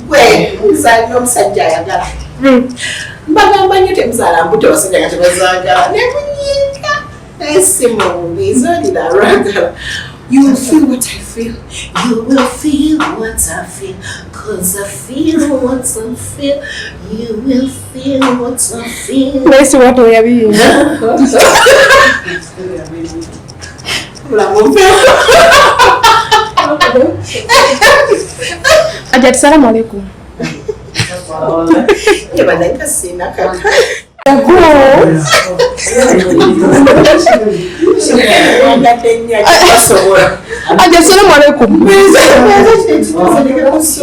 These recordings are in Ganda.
Gwe nzalina omusajja ayagala. Mbagamba nnyo temuzaala mbuto, abasajja nga tebazaagala nemunyiika, naye si mubi zalira alwagala. You will feel what I feel. You will feel what I feel. 'Cause I feel what I feel. You will feel what I feel. Naye si watu yabiyimba. Bulamu mpewo. Ajati, salamu alaikum. Yabanaika sina kaka. Go. Wangadde nnyo akibasobola. Ajati, salamu alaikum. Agiye bose.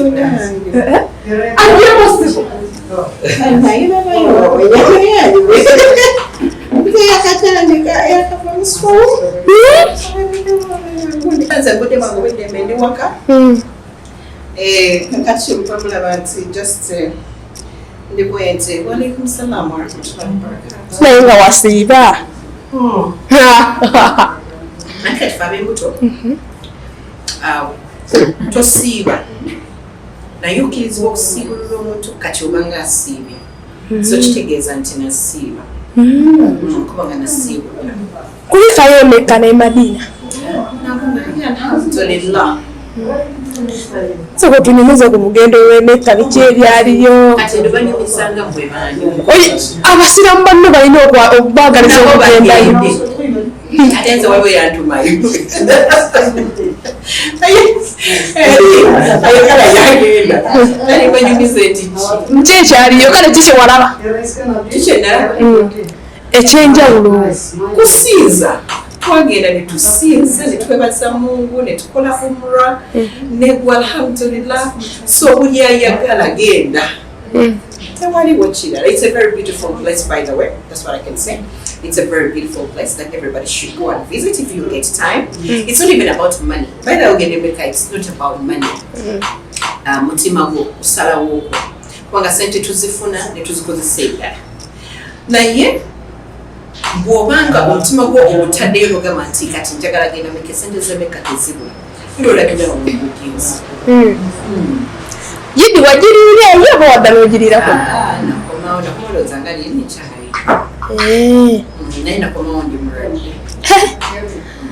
Naye babayo yakatandika yakava mu school. Nze budde bwange bweddembe, ndi waka. Kakati muba mulaba nti just ndi bwente. Walaikum salaam warahmatullahi wabarakatuh. Naye nga wasiiba. Anti kati fe ab'embuto awo tosiiba, naye okkirizibwa okusiibulula omuntu kati obanga asiibye, so kitegeeza nti nasiiba kuba nga nasiibulula. Kulikayo Emekka ne Madina. Alhamdulillah. Soko tunyumize ku mugendo w'Emekka, biki ebyaliyo? Kati ndobanyumisanga bwe banyu. Oye, abasiraamu banno balina okubagaliza Nabo okugendayo. bagende. Ate nze waliwo yantumayo ayagala yagenda nali banyumize nti ki? Nki ekyaliyo? Kale ki kyewalaba Kikyenalaba? Ekyenjawulo. Kusinza. Twagenda ne tusinza ne twebaza Mungu ne tukola umra negwa, alhamdulillah. So buli ayagala genda, tewaliwo kirala. It's a very beautiful place, by the way. That's what I can say. It's a very beautiful place that everybody should go and visit if you get time. It's not even about money, by the way. Ogende Mecca, it's not about money. Mutima gwo osalawo okwo, kubanga sente tuzifuna ne tuzikozesa ebirala, naye bw'obanga omutima gwo ogutaddeyo nogamba nti kati njagala genda Mecca, sente z'Emecca tezibula, era olabira omugenzi. Yidi wagiriira eyo oba waddala ogirirako? Nakomawo, nakomawo nga liri nekyayi. Naye nakomawo ndi mulwadde.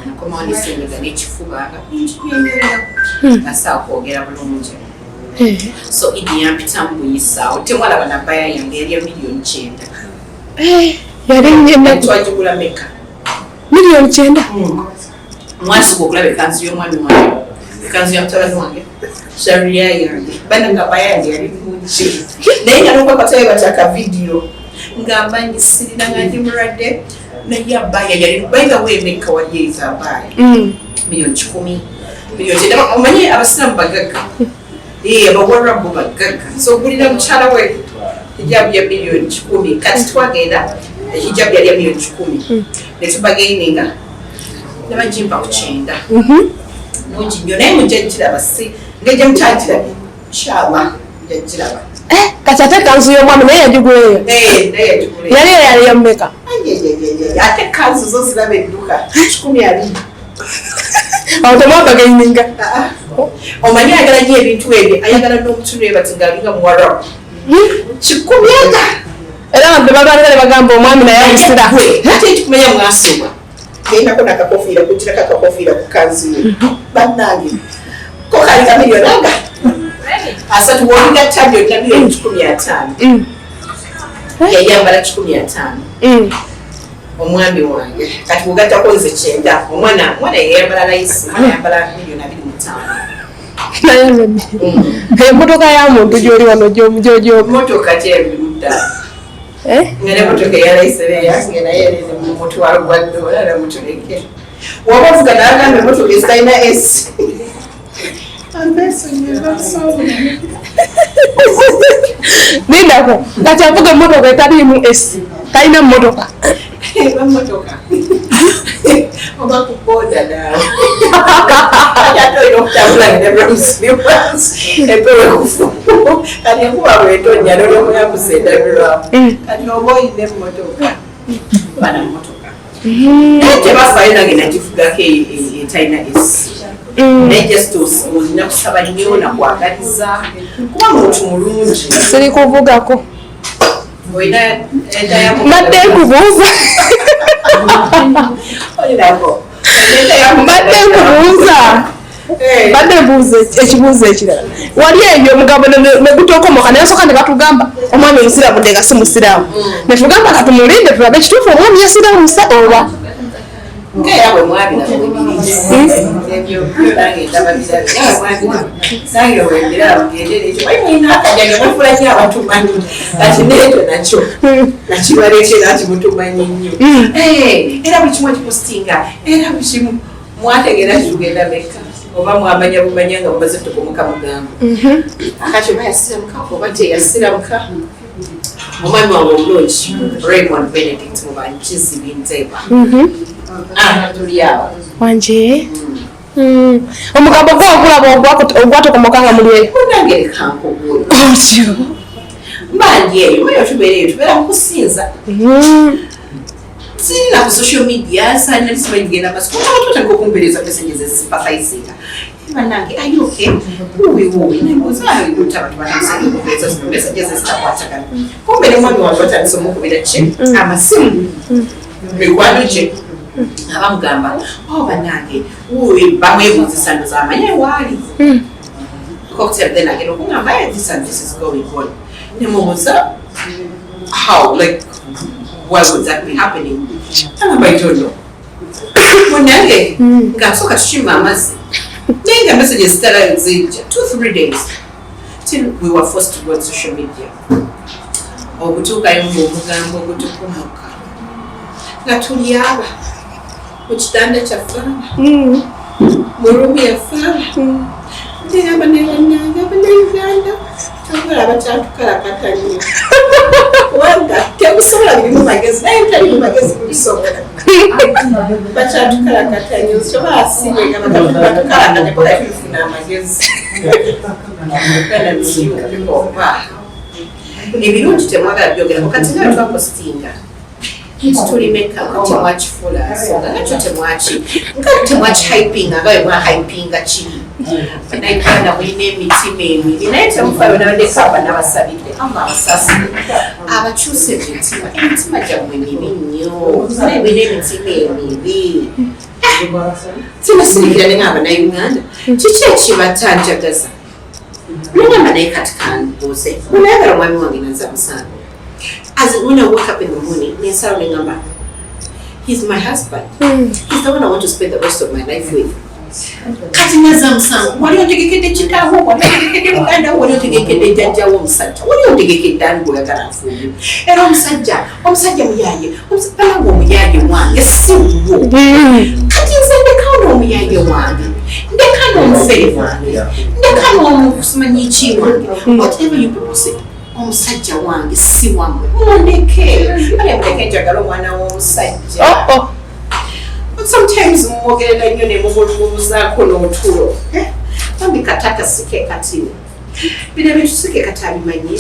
Nakomawo nesenyiga n'ekifuba nga kunkinyonyolerako nga saakwogera bulungi. So Idi yampitamu buyisaawo, temwalaba nabaya yange yali ya 90,000,000. Yali ennaku. Twagigula Meka. 90,000,000? Mwasuka okulaba ekanzu y'omwami wange, ekanzu ya mutabani wange, sharia yange, bananga baya yange yali nungi, naye nga nokwekatayo bataka vidiyo nga mbanyisirira nga ndi mulwadde. Naye abaya yali, by the way, Mekka wali ezo abaya 100,000,000, 90,000,000. Omanye abasiraamu bagagga. Eh, abawarabu bagagga, so ogulira mukyala we hijabu ya 100,000,000. Kati twagenda, hijabu yali ya 100,000,000, netubargaininga nebagimpa ku 90. Nungi nnyo, naye mujja giraba, si ngejja mukyagirabye, inshallah mujja giraba. Kati ate kanzu y'omwami naye yagiguleyo? Eh, naye yagigula. Yali eyali ya mmeka? Ayeyeyeye, ate kanzu zo ziraba edduka 20,000. Awo temwabargaininga? Ah, omanyi ayagala nnyo ebintu ebyo, ayagala n'omutunule bati ngaalinga muwarabu, 100 aga. Era abantu babalira ne bagamba omwami naye amusira. Ate ekikumanya mwasoma gendako nakakofiira kugirako akakofiira ku kanzu ye, bannange ko kali ka 30,000,000 wobigatta byonna 150,000,000. Yayambala 150. Omwami wange kati kugattako nze 90, omwana omwana yayambala layisi, omwana yayambala 25,000,000. Naye nze emmotoka ya muntu gyoli wano gyogyoga. Motoka kyebirudda nga nemotoka eyalayisi eyange naye eri mu mutwalo gwa dola, namutuleke waba ovuga nagamba emotoka ezitalina AC. Ambeesonyiwa. Lindako, kati avuga emmotoka etaliimu AC talina mmotoka? Eba motoka oba ku boda naawe, ate ate olina okutambula empewo ekufu, kati enkuba bwetonya nolyomuyamusa endabirwamu. Kati oba olina emmotoka oba na mmotoka, naye tebafaayo. Nange nagivugako etalina AC. Naye just olina kusaba nnyo nakwagaliza, kuba muntu mulungi. Siri kuvugako. Olina enda. Mbadde nkubuuza. Olinako. Mbadde nkubuuza. Mbadde mbuuza ekibuuzo ekirala. Wali eyo omugambo ne gutokomoka, naye osooka ne batugamba omwami omusiraamu, dde nga si musiraamu, ne tugamba katumulinde tulabe ekituufu, omwami yasiraamusa oba? Ngaera bwe mwabiraba bwe biri ebyo, nange ndaba birabe, nange bwembiraba mugendere ekyo. Bali mulina akajanja, mwefula nnyo abatumanyi. Kati n'ekyo nakyo nakibaleetera nti mutumanyi nnyo. Era buli kimu ekipositinga, era buli kimu mwategeera nti tugenda Mekka, oba mwamanya bumanya nga mumaze tukomoka mugambo? Akati oba yasiramuka oba teyasiramuka, omwami wange omulungi Raymond Benedict Mubankizi Binzeba. Ah, tuli awo. Wanje. Omugambo gwo ogulaba ogwatokomoka nga muli eyo? Munange, leka nkubuule. Otyo. Mba ndi eyo, oyo tubeera eyo, tubeera mu kusinza. Sirina ku social media, salina lisimanyi genda maaso, kuba abantu batandika okumpeereza messages ezisympathizinga. Bannange, are you okay? Wuwe wuwe, nembuuza abantu batandise okupeereza zino messages ezitakwatagana. Kumbe ne mwami wange batandise omukubira ki amasimu, mikwano gye abamugamba, "Oh bannange, wuwe," bamwebuuzisa ndoza amanye waali. Cocktail, then agenda okungamba, "Hey, this and this is going on." Nemubuuza, "How? Like, why would that be happening?" Agamba, "I don't know." Munange, nga nsooka tukima amazzi, naye nga messages zitala zijja 2-3 days, till we were forced to go on social media. Okutuukayo ng'omugambo ogutukomoka, nga tuli aba mu kitanda kyaffe aba, mu room yaffe aba, ntegamba, "Naye bannange Abannayuganda, akola abakyatukalakata nnyo, kubanga temusobola birimu magezi, naye mutalimu magezi mubisobola. Bakyatukalakata nnyo." Kyoba asibe nga batukalakata kola tubifuna amagezi. Uganda misiuoba ebirungi temwagala byogerako. Kati nga twapositinga nti tuli Mekka, nga temwakifuula nsonga, nakyo temwaki, nga temwakihypinga nga bwe mwahypinga kiri. Bannayuganda mulina emitima emibi, naye temufayo. Nabadde Kaaba, nabasabidde Allah abasasire, abakyuse emitima. Emitima gyammwe mibi nnyo, naye mulina emitima emibi. Tinasirikira ne nga Bannayuganda kiki ekibatanjagaza? Nagamba, naye kati kambuuze, bwenayagala omwami wange naza musango. As in, when I wake up in the morning, nensalawo nengamba, "He's my husband. He's the one I want to spend the rest of my life with." Kati naza musango, wali ontegekedde kitaawo, wali ontegekedde muganda wo, wali ontegekedde jjajjawo omusajja, wali ontegekedde ani gweyagala nfumbye? Era omusajja muyaye, banange, omuyaye wange si wo. Kati nze ndekawo n'omuyaye wange, ndeka n'omufere wange, ndeka n'omusimanyi wange, whatever you people say, omusajja wange si wammwe. Mundeke, ale muleke njagala omwana w'omusajja. Oh, oh. But sometimes mwogerera nnyo ne mumulumuzaako n'otulo. Bambi katata sike, kati bino ebintu sike kati abimanyi.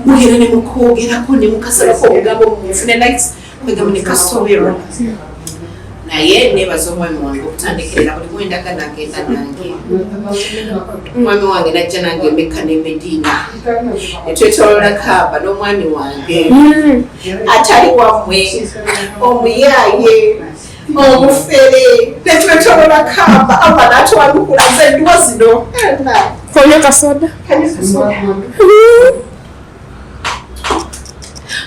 Mugenda ne mukwogerako ne mukasalako obugambo, mufune likes, kwegamba ne kasoberwa. Naye nebaza omwami wange okutandekerera buli mwendaga nagenda nange. Omwami wange najja nange Mekka ne Medina, netwetolola Kaaba n'omwami wange atali wammwe, omuyaaye, omufere, netwetolola Kaaba. Allah natwanukula nze enduwa zino. Konywa kasoda.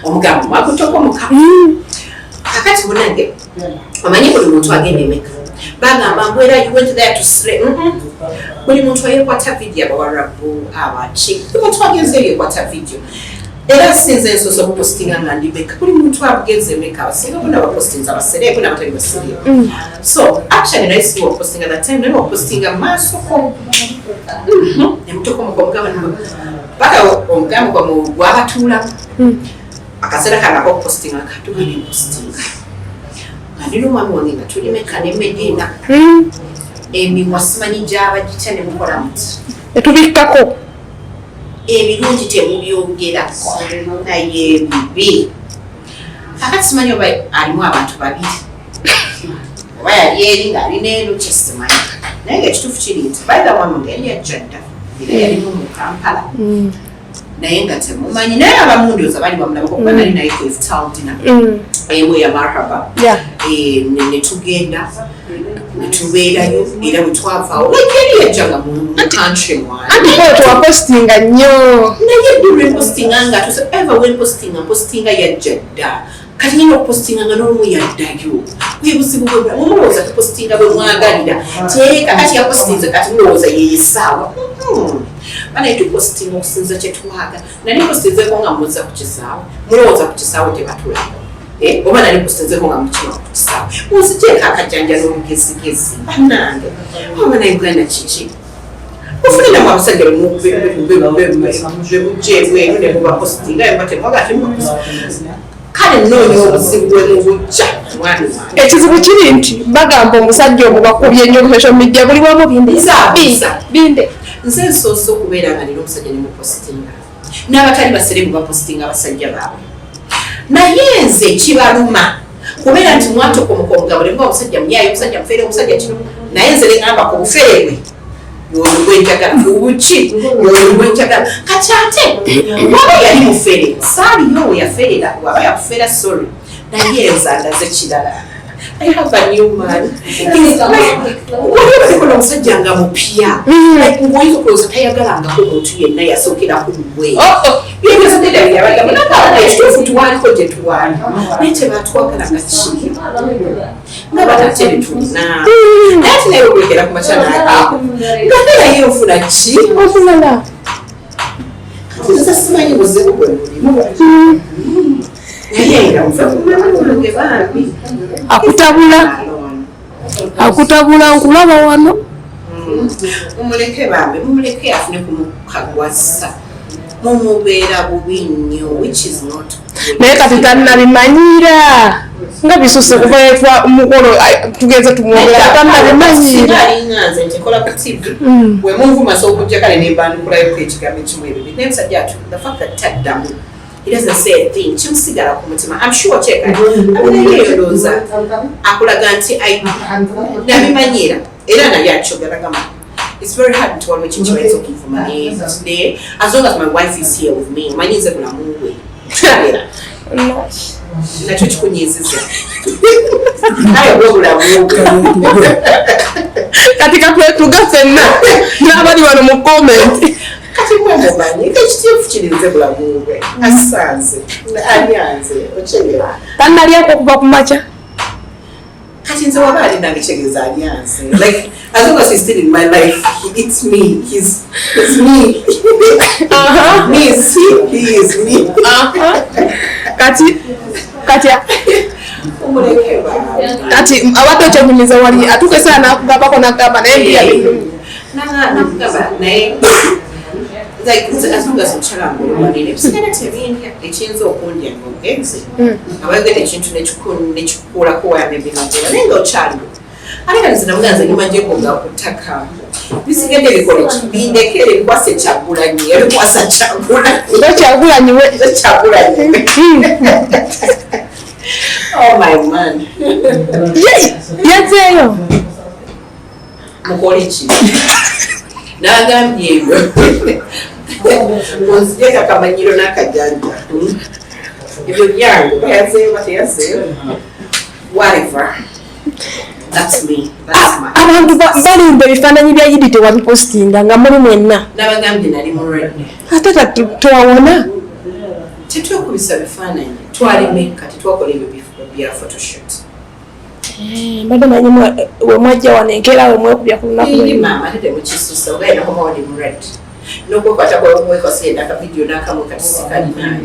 Omugambo mwagutokomoka. Kakati munange, omanyi buli muntu agenda emeka bagamba mbwera, "You went there to slay." Buli muntu ayekwata video, abawarabu, abaki, buli muntu agenze yekwata video. Era sinze nsoose okupositinga nga ndi Meka. Buli muntu agenze emeka, abasinga bonna bapositinza abasereebu n'abatali basereebu. So actually naye si wapositinga that time, naye wapositinga maasoko nemutokomoka omugambo paka omugambo gwamu gwabatuulamu. Akaseera kanako okupositinga katuga nempositinga nga ndina omwami wange nga tuli Meka ne Medina. Emimwa simanyi gyaba gitya, ne mukola muti. Etubikkako. Ebirungi temubyogerako, naye ebibi. Kakati simanyi oba alimu abantu babiri. Oba yali eri ng'alina eno, kyesimanyi. Naye nga ekituufu kiri nti by the one yali yajja dda, era yalimu mu Kampala, naye nga temumanyi. Naye abamu ndowooza bali bamulabako, kuba nali naye ku iftar dinner ewe ya Marhaba. Ne tugenda ne tubeerayo, era bwe twavaawo, like yali yajjanga mu country mwana. Anti ko tewapostinga nnyo. Naye ddi lwepostinga nga tuse ever wenpostinga, mpostinga yajja dda. Kati nyina okupostinga nga n'olumu yaddayo. Bwe buzibu bwe mumulowooza tupostinga bwe mwagalira teeka. Kati yapostinze, kati mulowooza yeyesaawa banaye. Tupostinga okusinza kyetwaga. Nali postinzeko nga muza ku kisaawe, mulowooza ku kisaawe tebatulaba. Oba nali postinzeko nga mukima ku kisaawe? Munziteeka akajanja n'olugezigezi. Bannange, oba na Uganda kiki? Mufune namwe abasajja bemujja ebweru ne mubapositinga, temwaga temubapositinga. Kale nnoonya obuzibu bwe mubujja, mwami wange. Ekizibu kiri nti bagamba omusajja omwo bakubye nnyo ku social media, buli wamu binde. Nze abuuza. Binde. Nze nsoose okubeera nga nina omusajja ne mupositinga, n'abatali baserebu bapositinga abasajja baabwe. Naye nze kibaluma kubeera nti mwatokomoka omugabo ne muba omusajja muyaye, omusajja mufeere, omusajja kino. Naye nze neŋŋamba ku bufeere bwe yoyo gwenjagala, buki yoyo gwenjagala. Kati ate waba yali mufere, saaliyo we yaferera, waba yakufera, sorry, naye nze andaze kirala. I have a new man. Wali obalikola omusajja nga mupya, like ng'oyinza okulowooza tayagalangako muntu yenna, yasookera ku ggwe. Ekituufu tuwaliko gye tuwali, naye tebatwagala nga kiri nga batate betulina. Naye ate naye okwekera ku makya n'agenda nga naye ofuna ki? Omulala. Kati nze simanyi buzibu bwe mulimu, naye nga muve ku mwami wange bambi. Akutabula, akutabula, nkulaba wano. Mumuleke bambi, mumuleke afune kumukagwasa. Mumubeera bubi nnyo, which is not good. Naye kati tannabimanyira nga bisuse kuva etwa omukolo tugenze tumwogera, tannabimanyira. Singa alinga nze nti nkola ku TV, bwe munvuma so okujja kale nembanukulayo ekigambo ekimu ebibiri. Naye musajja atu, the fact that taddamu, he doesn't say a thing, kimusigala ku mutima, I'm sure. Kyeka abeerayo ndowooza akulaga nti nabimanyira, era naye akyogera gamba it's very hard nti waliwo ekintu kibayinza okunvuma, naye as long as my wife is here with me, omanyi nze bulamu bwe. Kirabira nakyo kikunyiziza, aye bwe bulamu bwe. Kati katwetuga ffenna n'abali wano mu comment. Kati mwe mumanyi ekitiifu kirinze bulamu bwe, asanze alyanze, okyegera? Tannalyako okuva ku makya. Kati nze waba ali nange kitegeeza alyanze. Like, as long as he's still in my life, he eats me, he's me. Me is he, he is me. Kati Umuleke baba. Kati abadde okyenyumiza, wali atuuka esaala n'akugambako n'agamba naye mbira binnumye. Nakugamba, naye like nze as long as omukyala wange olwanire, bisigala tebindya. Ekiyinza okundya ngaogenze abayogedde ekintu nekikukuulako wayamebinogera, naye nga okyaliwo. Ate kati nze namuganza nyuma gyekoga ku ttaka, bisigadde bikole ki? Bindekere, bikwase Kyagulanyi, ebikwasa Kyagulanyi. Nga Kyagulanyi we. Nze Kyagulanyi, oh my man. Yazzeeyo. Mukole ki? N'agambye ebyo munzijeko akamanyiro n'akajanja, ebyo byange. Bayazeeyo bateyazeeyo, whatever, that's me, that's my Abantu balimba, ebifaananyi bya Yidi tewabipositinga nga muli mwenna. Nabagambye nali mulwadde. Ate kati tewawona. Tetwekubisa bifaananyi, twali Mekka, tetwakola ebyo bya photoshoot. Mbadde manyi we mwajja wano enkeera we mwekubya ku lunaku Eri lw'ennyuma. Maama, ate temukisusa, ogaye nakomawo ndi mulwadde n'okwekwata kwekwaseenda akavidiyo n'akamu. Kati sikalinaayo,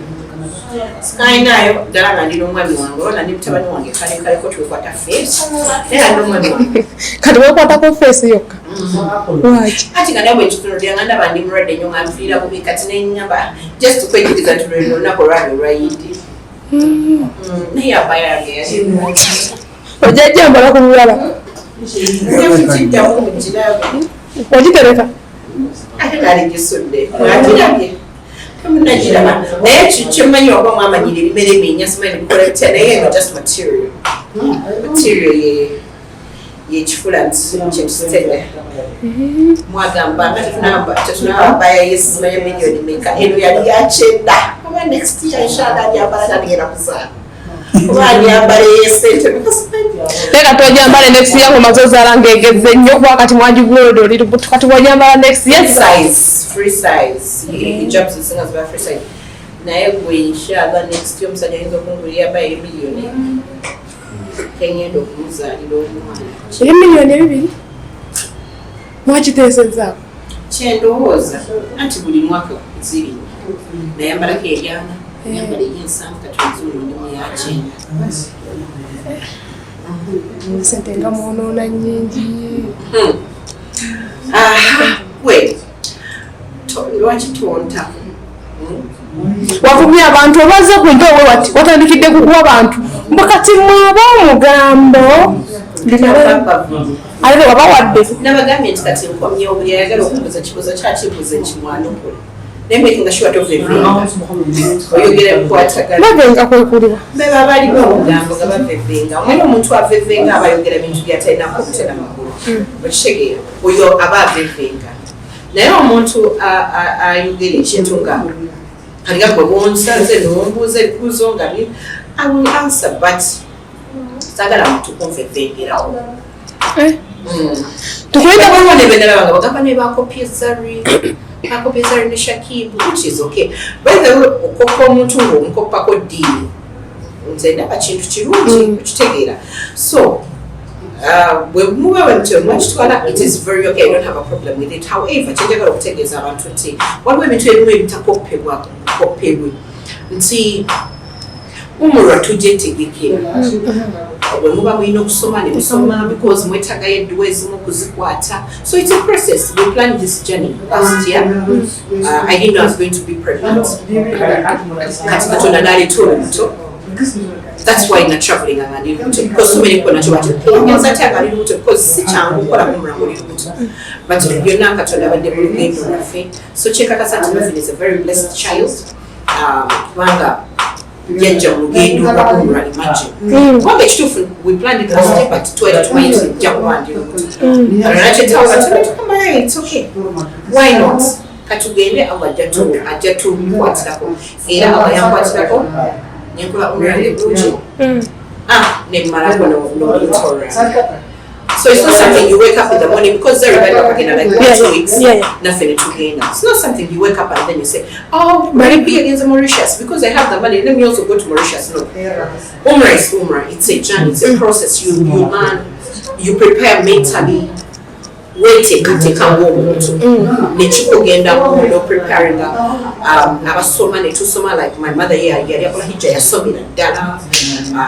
sikalinaayo ddala nga ndi n'omwami wange oba nga ndi mutabani wange. Kale kaleko twekwata face, naye nga ndi n'omwami wange. Kati wekwatako face yokka, lwaki? Kati nga naye bwekitunulira nga ndaba ndi mulwadde nnyo, nga nfiira bubi. Kati neŋŋamba just kwejjiriza nti lwe lunaku olwange olwayidi. Naye abaya yange yali Ojja jjambala ku bulala. Kiddamu mugirabe. Ogitereka. Ate nali gisudde, mwagirabye? Temunagiraba. Naye kyemmanyi oba mwamanyira ebimera eminya, simanyi bikola bitya, naye eno just material, material ye. Yekifula nti kyekisitebe mwagamba nga tetunaba baya yesimanya miliyoni meka. Eno yali yakyenda, oba next year inshallah ajambala, tagenda kuzaala, oba ajambala eyesente because Naye kati ojambala next year ng'omaze ozaala ng'egezze nnyo, kuba kati mwagigula olwo oli lubuto. Kati bw'ojambala next year free size, free size hijabs ezisinga ziba free size. Naye gwe inshallah next year omusajja ayinza okungulira baya emiliyoni kengenda okumuzaalira omwana. Eri 2 miliyoni mwakiteesezaako? Kyendowooza anti buli mwaka ziri nayambalako eryana, yambala eryensanvu, kati ozulu ndi muyakyenda. Sente nga mwonoona nnyingi. Aha, gwe lwaki tonta? Wavumye abantu obazze ku mpewo, wati watandikidde kukuwa bantu mbu kati mwaba omugambo ate wabawadde. Nabagambye nti kati nkomyewo. Buli ayagala okumbuza kibuzo kyakibuza ekimwanukule, naye making sure tovevenga, oyogera bikwatagana. Bavenga kwekuliwa. Beba balina omugambo nga bavevenga. Omwana omuntu avevenga aba ayogera bintu byatalinako butena makulu, okitegeera? Oyo aba avevenga. Naye omuntu ayogera ekintu nga kalinga gwe bonsanze nombuuza ebibuuzo nga I will answer, but saagala muntu kunvevengerawo. Tukulinde. Waliwo ne benalaba nga bagamba ne bakopye Zari, bakopye Zari ne Shakib, which is okay by the way. Okoppa omuntu ng'omukoppako ddiini, nze ndaba kintu kirungi, okitegeera? So bwe muba bwe mutyo mwakitwala, it is very okay, I don't have a problem with it. However, kyenjagala okutegeeza abantu nti waliwo ebintu ebimu ebitakoppebwa koppebwe, nti umura tugyetegekera. Bwe muba mulina okusoma ne musoma, because mwetagayo edduwa ezimu okuzikwata. So it's a process. We planned this journey last year. I didn't know I was going to be pregnant. Kati Katonda n'aleeta olubuto. That's why na traveling nga ndi lubuto, because so many people nakyo bati ngenza atya nga ndi lubuto, because si kyangu kukola umura ng'oli lubuto. But byonna Katonda abadde mu lugendo lwaffe. So kyekakasa nti Mavin is a very blessed child, kubanga yajja mu lugendo lwa umura. Imagine, kubanga ekituufu we planned it last year, but twali tumanyi nti nja kuba ndi lubuto. Nakyetawo kati tugamba, "Hey, it's okay, why not? Katugende, Allah ajja tukwatirako." Era Allah yankwatirako nenkola umra bulungi, ah, nemmalako nomutora. So it's not something you wake up in the morning, because everybody bakagenda like one, 2 weeks, naffe ne tugenda. It's not something you wake up and then you say, "Oh, Maripi against Mauritius, because I have the money, let me also go to Mauritius." No. Umrah is Umrah. It's a journey, it's a process. You learn, you prepare mentally, weteekateeka ng'omuntu nekikugendamu nopreparinga. Abasoma netusoma, like my mother ye yali akola hijja, yasomera ddala.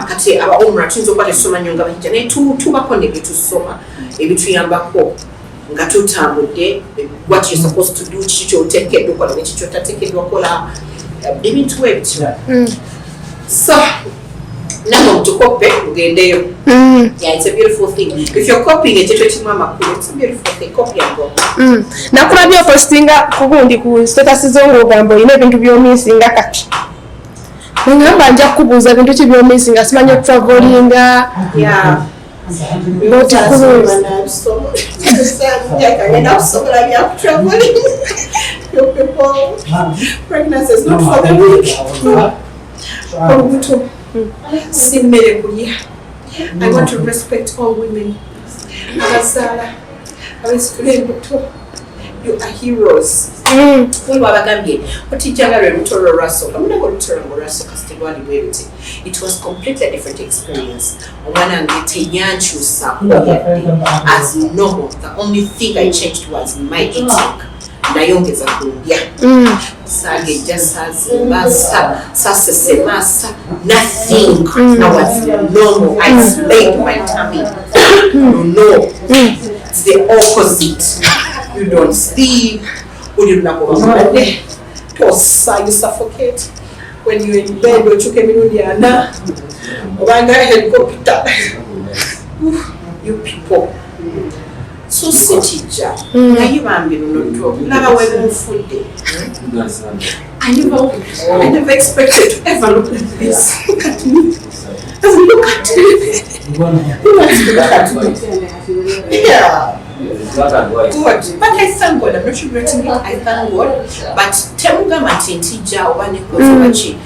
Kati aba umra tuyinza okuba tesoma nnyo nga bahijja, naye tubako ne byetusoma ebituyambako nga tutambudde, what you supposed to do, kiki kyoteekeddwa okukola neki kyotateekeddwa kukola, ebintu ebityo. So namwe mutukoppe mugendeyo. Yeah, it's a beautiful thing. If you're copying ekintu ekimu amakulu, it's a beautiful thing. Copy and go. Nakulabye opostinga ku gundi, ku status zo, ng'ogamba olina ebintu by'omissinga. Kati ngamba nja kukubuuza bintu ki by'omissinga, simanyi okutravelinga. N'otikubuuza. Ngenda kusobola bya kutraveling. You people, pregnancy is not for the weak. Olubuto si mmere kulya. I want to respect all women abazaala, abesitula embuto. You are heroes. Waliwo abagambye otijjanga lwe lubuto lwo lwasooka, munange olubuto lwange olwasooka siterwali bwe luti. It was completely a different experience. Omwana wange teyankyusaako yadde, as normal. The only thing I changed was my eating. Nayongeza ku ndya, saagejja, saazimba, sasesema, sa nothing. I was normal. I slayed my tummy. No, it's the opposite. You don't sleep buli lunaku, obamuladde tossa, you suffocate when you in bed, okyuka emirundi ana obanga helicopter. You people, so si kijja, naye bambi luno to laba webimufudde. I never expected to ever look like this. Look at me. Look at Who wants to look at me? Yeah. Good. But I thank God. I'm not regretting it. I thank God. But temugamba nti ntijja oba nekoze baki.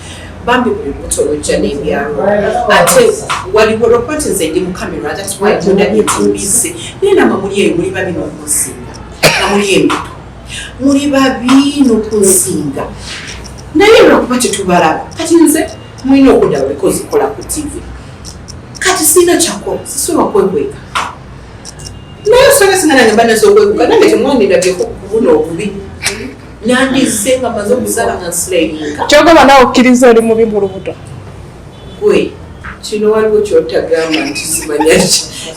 Bambi, buli lubuto lujja n'ebyalo, ate waliwo lwokuba nti nze ndi mu kamera, that's why mundabye nti mbize, naye namwe muli eyo muli babi n'okunsinga, nga muli embuto muli babi n'okunsinga, naye lwakuba tetubalaba. Kati nze mulina okundaba because kola ku TV. Kati sirina kyakola, sisobola kwekweka, naye osanga singa nange mba nasobola okwekuka, nange temwandindabyeko kubuna obubi, nandizze nga maze okuzaala nga nslayinga. Kyogamba naawe okkiriza oli mubi mu lubuto? Gwe kino waliwo kyotagamba nti simanya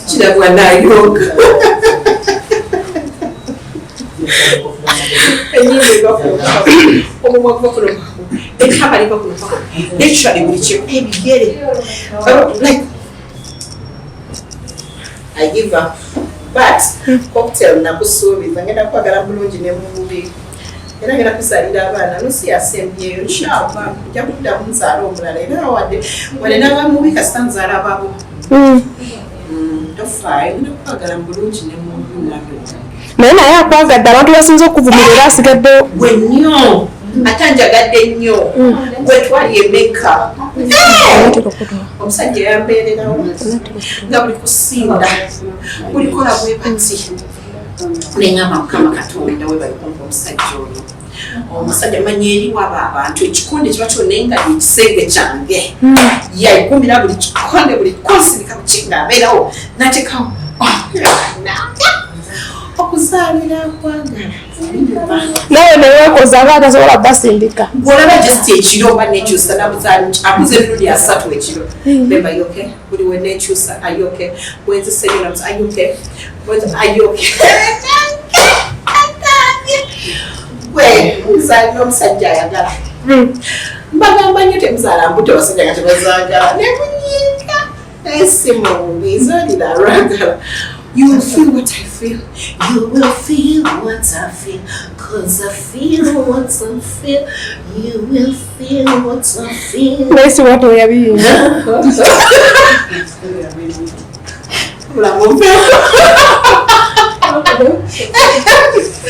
kirabwa nayoga enyindo eva kuno, omumwa guva kuno, ettama liva kuno, literally buli kimu, ebigere. Like, I give up. But cocktail, nakusuubiza ngenda kwagala bulungi ne mu bubi, era ngenda kuzaalira abaana nusi yasembyeyo, inshallah nja kuddamu nzaala omulala, era wadde wadde naba mubi, kasita nzaala babo. Tofaayo, ngenda kwagala mu bulungi ne mu bubi, mwami wange. Naye akwagadde, abantu basinze okuvumira era asigaddewo. Gwe nnyo, ate anjagadde nnyo. Gwe twali emeka, omusajja yambeererawo nga buli kusinda buli kola bwe bati, neŋŋamba, Mukama Katonda, webali kumpa omusajja ono. Omusajja manya eri waba abantu ekikonde kiba kyonna nga ekisenge kyange, yayikumira buli kikonde, buli konsirika buki nga abeerawo natekawo okuzaalira kwagala. Nawe neweekoza aba atasobola basindika. Gwolaba just ekiro oba nekyusa nabuzaali akuza emirundi 30 ekiro. Babe, are you okay? Buli we nekyusa, are you okay? Bwenzise yo, are you okay? Are you okay? Gwe nzaalina omusajja ayagala. Mbagamba nnyo, temuzaala mbuto, abasajja nga tebazaagala nemunyiika, naye si mubi, zaalira alwagala. You will feel what I feel. You will feel what I feel. 'Cause I feel what I feel. You will feel what I feel. Naye si watu yabiyinza. Bulamu mpewo.